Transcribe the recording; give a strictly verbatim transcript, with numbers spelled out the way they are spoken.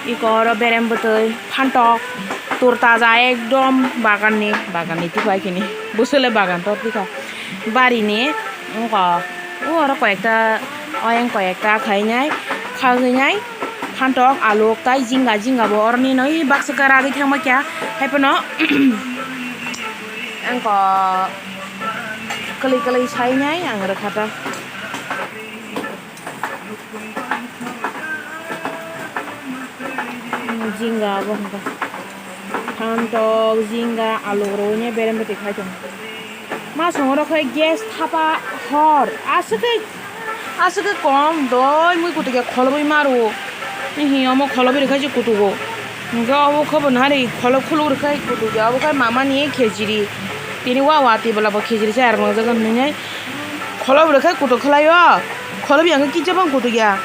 Iko oro berem bwtwi phantok tur taja ekdom baganni, baganni tipai kini bwswle bagan tor tikha barini wngkha o oro koyekta oyang koyekta khainai khagwinai phantok aluk tai jinga jinga bo oroni noi baksa khe ragwi thangma kya haiphano wngkha kwlwi kwlwi sainai ang rwkha ta. Jinga abo hwnka. Phantok, jinga, alu rwui berem bwtwi khai tongo. Ma songo rok khai gas thapa hor. Aswk khe, aswk khe kom doi mui kutukya kholobwi ma rwo. Ni hi omo kholobwi rwkha se kutugo. Hwnkhe obo khe bo nari kholob khuluk rwkhai kutukya. Obo khai mama ni khejiri. Tini wa wa twi bwla bo khejiri se ar mangjak hinwi. Kholob rwkhai kutuk khlaio. Kholob yang khe kisa bang kutukya.